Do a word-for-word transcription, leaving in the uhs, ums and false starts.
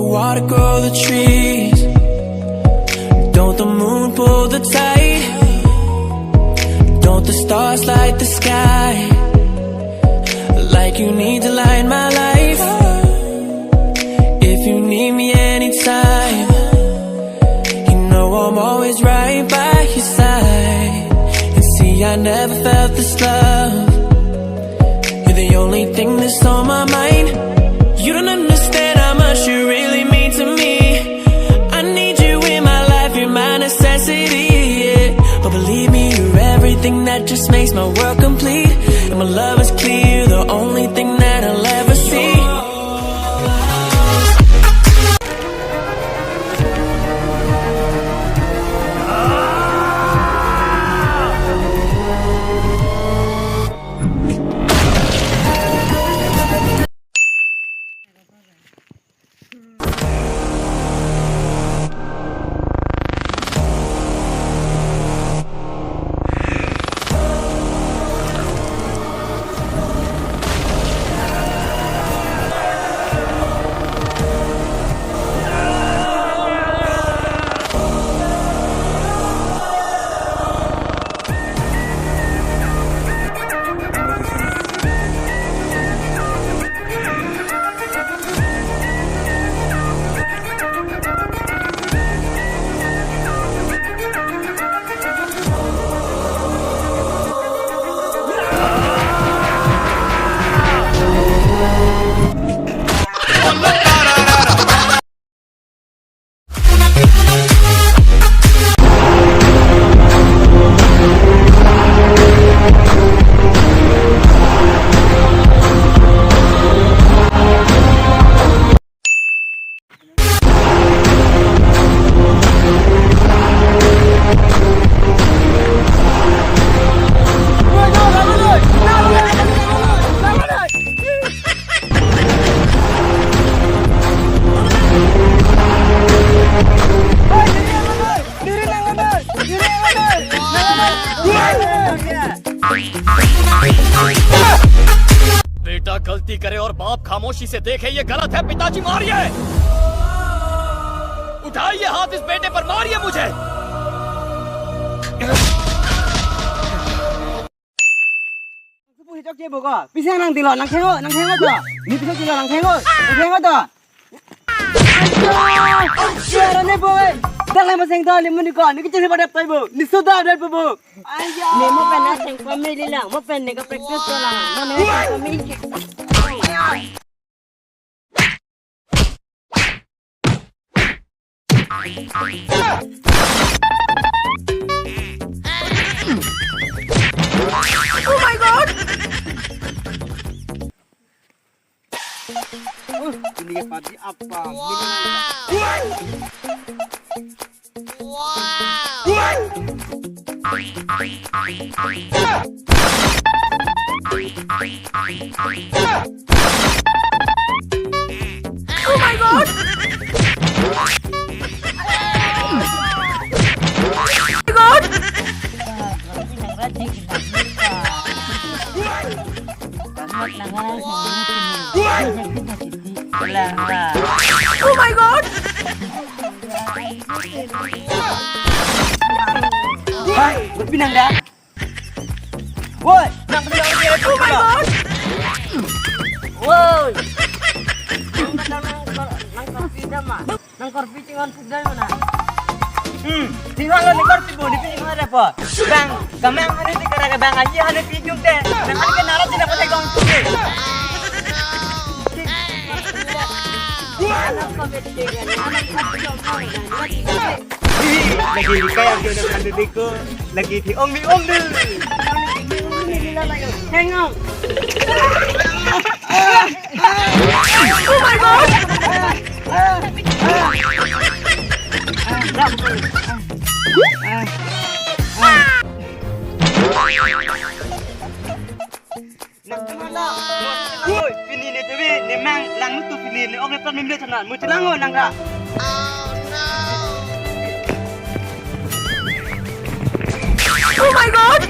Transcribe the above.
Water grow the trees. Don't the moon pull the tide? Don't the stars light the sky? Like you need to light my life. If you need me anytime, you know I'm always right by your side. And see, I never felt this love. You're the only thing that's on my mind. You don't understand how much you really mean to me. I need you in my life, you're my necessity, yeah. But believe me, you're everything that just makes my world complete. And my love is clear, the only thing that I'll ever see. बेटा गलती करे और बाप खामोशी से देखे, ये गलत है। पिताजी मारिए। उठाइए हाथ इस बेटे पर, मारिए मुझे। Puhi chok che bo ko. Pisi nangdilo, nangtheng-o, nangtheng-o to. Ne pisi chelo, nangtheng-o, nangtheng-o to. Ayo, suara ne bo. Dalai maseng to, ne muni ko, ne kecil pada pai bo. Ne sudah ada bo. Ayo. Ne mo pen aseng family lang, mo pen ne ka practice ko lang. Mo ne family. Oh my God! Uh, ini ke PUBG apa? Wow! Oh my God! Oh my God! Oh my God! Hai, berpinang dah. Woi, nang kena orang dia. Oh my God. Woi. Nang, nang, nang, nang, nang korpi dah mah. Nang korpi chinghon pudai mana? Hmm, chinghon lo nang korpi bo, ne pi chinghon ada apa? Bang, kamang ada di kara bang aja ada pi jung teh. Nang ada kena alat tidak pakai gong tu deh. Lagi kayak dia nak kandung deko, lagi di ong di ong deh. Hang on. Oh my God! Nang chengan la. Oi, pini ne tebe, ne mang lang nutu pini ne ok ne pran mimle chana, mu chelang o nang ra. Oh my God!